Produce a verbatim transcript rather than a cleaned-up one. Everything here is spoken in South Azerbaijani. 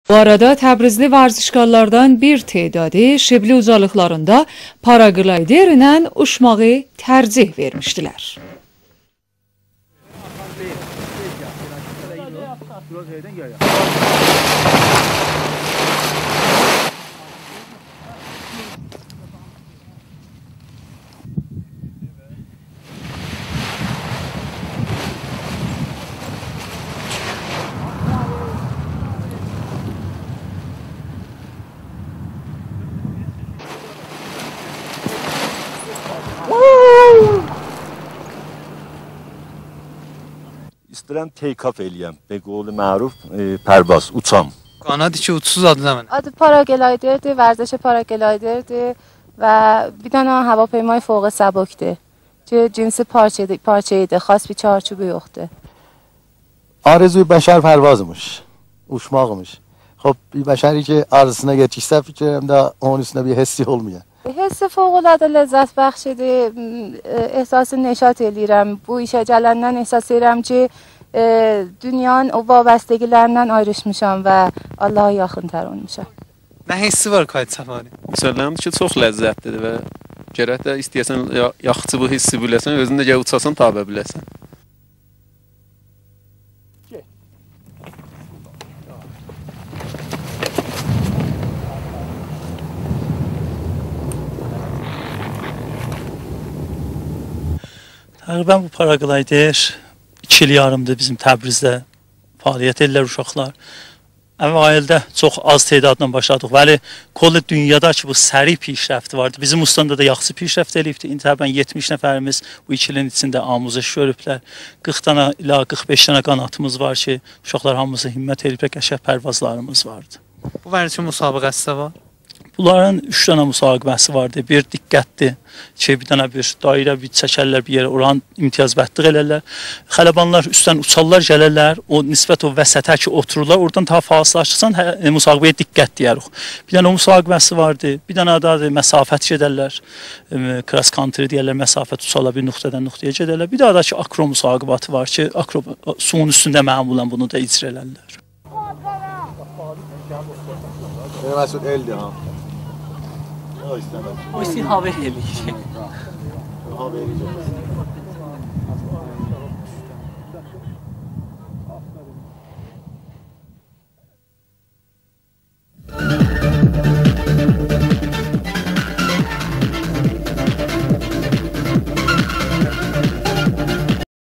بو آرادا تبریزلی ورزشکارلاردان بیر تعدادی شیبلی اوجالیقلاریندا پاراگلایدرله اوچماغی ترجیح وئرمیشدیلر. ایسته‌ییرم تیک‌آف ائله‌یم، به قول معروف، ائ، پرواز، اوچام. قاناد کی اوچسوز آدی نه منه؟ آدی پاراگلایدردی، ورزش پاراگلایدردی و بیر دنه هواپیمای فوق سبکدی کی جنسی پارچه ایدی، پارچه ایدی، خاص بیر چارچوبو یوخدو. آرزوی بشر پروازمیش، اوچماقمیش. خب، بیر بشری کی آرزوسونا یئتیشسه، فیکر ائلیرم ده اونون اوستونه بیر حسی اولمویا. حس فوق‌العاده لذت‌بخش ایدی. م، احساس نشاط ائلیرم. بو ایشه گلندن احساس ائلیرم کی، ائ، دونیانین او وابستگی‌لریندن آیریشمیشام و آللاها یاخین‌تر اولموشام. نه حسی وار کایت سفری؟ مسلمدیر کی، چوخ لذتلی‌دیر و گرک ده ایسته‌یه‌سن یا-، یاخشی بو حسی بیله‌سن، اؤزون ده گرک اوچاسان، تاپا بیله‌سن. تقریباً بو پاراگلایدر ایکی ایل یاریمدیر بیزیم تبریزده فعالیت ائدیرلر اوشاقلار. اوّلده چوخ آز تعدادلا باشلادیق، ولی کل دونیادا کی بو سریع پیشرفتی واردی. بیزیم استاندا دا یاخشی پیشرفت ائله‌ییبدی. ایندی تقریباً یئتمیش نفریمیز بو ایکی ایلین ایچینده آموزش گؤروبلر. قیرخ دانا، الی قیرخ بئش دانا قاناتیمیز وار کی، اوشاقلار هامیسی همت ائله‌ییبلر، قشنگ پروازلاریمیز واردی. بو ورزشین مسابقه‌سی ده وار؟ بونلارین اوچ دانا مسابقه‌سی واردی. بیر دقت‌دیر کی، بیر دانا بیر دایره بیر چکرلر بیر یئره، اورانی امتیاز بندلیق ائلرلر. خلبانلار اوستدن اوچارلار، گلرلر، او نسبت او وسطه کی اوتورورلار، اورادان تا فاصله آچیرسان، هه، ائ، مسابقه‌یه دقت دئیه‌ریک. بیر دانا او مسابقه‌سی واردی، بیر دانا ده مسافت گئدرلر، ائ، cross country دئیرلر، مسافت اوچارلار، بیر نقطه‌دن نقطه‌یه گئدرلر. بیر دانا دا کی آکرو مسابقه‌سی وار کی، آکرو، سویون اوستونده معمولاً بونو دا اجرا ائلرلر. ائله مسعود ائلدیر ها. او ایسته‌مز. او ایستی هاوی ائلیر. هاوی ائلیر.